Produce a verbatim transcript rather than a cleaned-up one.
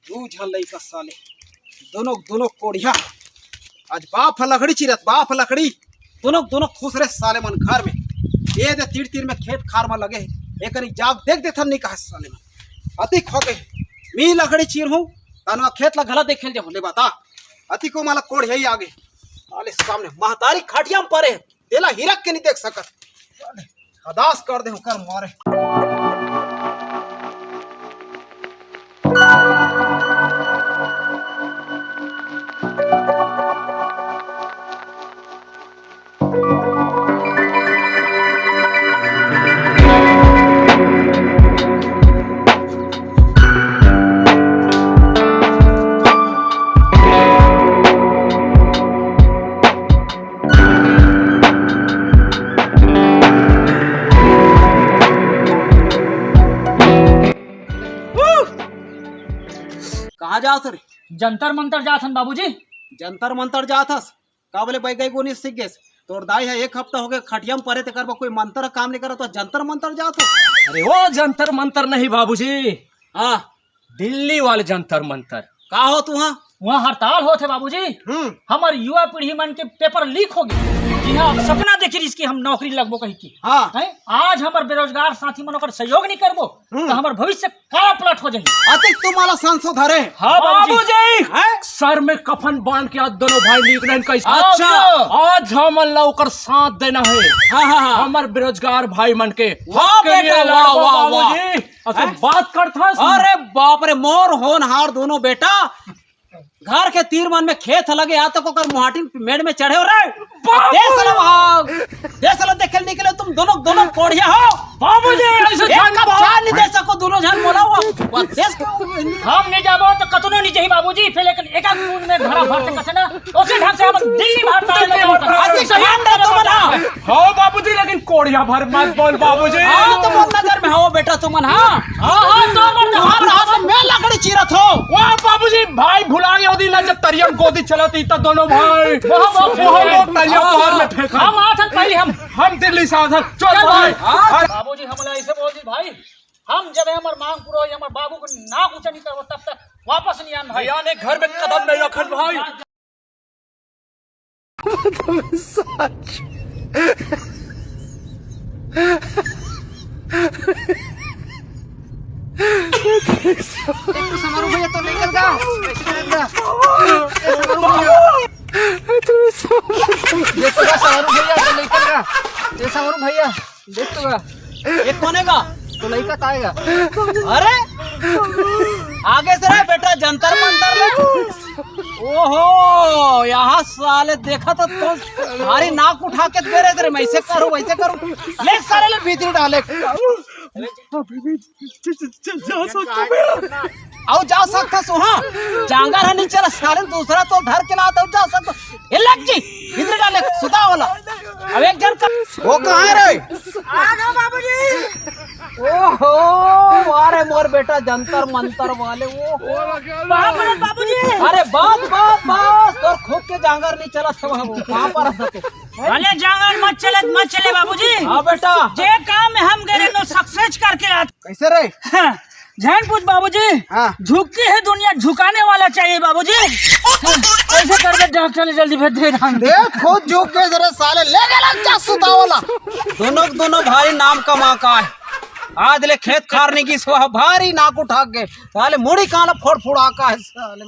दू झन लइका साले, दोनों, दोनों कोढ़िया। आज बाप ह लकड़ी चिरत, बाप ह लकड़ी। दोनों, दोनों खुसरे साले मन घर में। ये दे तीर तीर में खेत खार में लगे हे। एकरी जाग देख देथन नहीं कहे साले मन। अतिक हो गए। मी लकड़ी चीर हूँ, तनवा खेत ला घला देखे ल जाहूँ। ले बता, अतिक ओ माला कोढ़िया ही आगे। साले सामने महतारी खटिया में परे हे। तेला हिरक के नहीं देख सकत। हदास कर दे ओकर मारे। कहाँ जात रे? जंतर मंतर जात हन बाबूजी। जंतर मंतर जात हस? का बोले बैगई गोनी सीख गेस? तोर दाई है, एक हफ्ता हो गए खटिया में परे, तेकर बर कोई मंतर काम नहीं करत, तो जंतर मंतर जात हो? अरे वो जंतर मंतर नहीं बाबूजी। हाँ। दिल्ली वाले जंतर मंतर। का हो तू हाँ? वहाँ हड़ताल होत हे बाबूजी। हम्म। हमर युवा पीढ़ी मन के पेपर लीक हो गए, जिहाँ सपना देखी रहिस कि हम नौकरी लगबो कही की। हाँ। हैं? आज हमर बेरोजगार साथी मन ओकर सहयोग नहीं करबो, हम्म। तो हमर भविष्य काला पलट हो जाही। अतिक तुम्हाला संसो धरे। हाँ बाबूजी। बाबूजी। हैं? सर में कफन बांध के आज दोनों भाई निकलन कैसे? अच्छा। आज हमन ला ओकर साथ देना है। हाँ, हाँ, हाँ। हमर बेरोजगार भाई मन के वाह हक के लिए बेटा, वाह, लड़बो वाह, वाह। बाबूजी। अतक हैं? बात करत हस। अरे बाप रे, मोर होनहार दोनों बेटा, घर के तीर मन में खेत लगे, आ तक ओकर मुहाटिन मेड़ में चढ़े हो रे। बाबू! देश ला भाग, देश ला देखे निकले तुम दोनों, दोनों कोढ़िया हो। बाबूजी, ऐसे एक जान कप बाबू। चाय नहीं दे सको दोनों जन, बोला हुआ। वो देश को हम नहीं जाबो तो कतनो नहीं जाही बाबूजी, फिर लेकिन एक आध बूंद में भरा भर से कथे ना, उसी ढंग से हम दिल्ली भर ताल में अति समान ना तुम ना। हाँ बाबूजी, लेकिन कोढ़िया भर मत बोल बाबूजी। हाँ, तो मोर नजर में हो बेटा तुमन, हाँ। हाँ, हाँ, तो मोर नजर में। तुम्हार हाथ में मैं लकड़ी चीरत हो। वाह बाबूजी, भाई भुला गया दिन जब तरियम गोदी चलती त दोनों भाई। वाह, वाह, वाह, वाह, तरियम हाँ, मार में फेंका। हम आथन पहले हम। हम दिल्ली से आथन। चल चल भाई। भाई। हाँ। बाबूजी हमला ऐसे बोल दी भाई, हम जब हमर मांग पूरा होई, हमर बाबू को नाक ऊंचा नहीं करबो, तब तक वापस नहीं आन भाई। यानी घर में कदम नहीं रखन भाई। सच। देख तो समारू भैया तो निकल गा। ए समारू भैया। देख तो समारू भैया तो निकल गा। ए समारू भैया, देख तो गा। ये कोने का? तो लइका का आएगा। अरे, आगे से रे बेटा, जंतर मंतर ले। ओहो, यहाँ साले देखा तो, तो भारी नाक उठा के दे रहे थे, मैं ऐसे करूँ, वैसे करूँ। ले साले ले भीतरी डाले। अभी भी च-, च-, च-, जा सकता हूँ। आओ जा सकता सो, हाँ। जांगर है नीचे ला, साले दूसरा तो धर के ला, तो जा सकता। ए लग जी, इधर डाले, सुता वाला। अब एक जन का वो कहाँ है रे? आ गया बाबूजी। ओहो, अरे मोर बेटा जंतर मंतर वाले वो। बाप रे बाबूजी। अरे बस, बस, बस, तोर खुद के जांगर नहीं चलत हे बाबू, कहाँ पर रह सके? भले जांगर मत चले, मत चले बाबूजी। हाँ बेटा। जे काम में हम गए नो सक्सेस करके आत। कैसे रे? हाँ, झन पूछ बाबूजी। हाँ। झुकती है दुनिया, झुकाने वाला चाहिए बाबूजी। हाँ, कैसे कर दे डॉक्टर ने जल्दी भेज दे रहा हूँ। देख खुद झुक के जरा साले ले गए लग जा सुतावला। दोनों, दोनों भाई नाम कमा का है। आज ले खेत खार नहीं की सो भारी नाक उठा के साले मुड़ी कान फोड़ फोड़ा का है साले।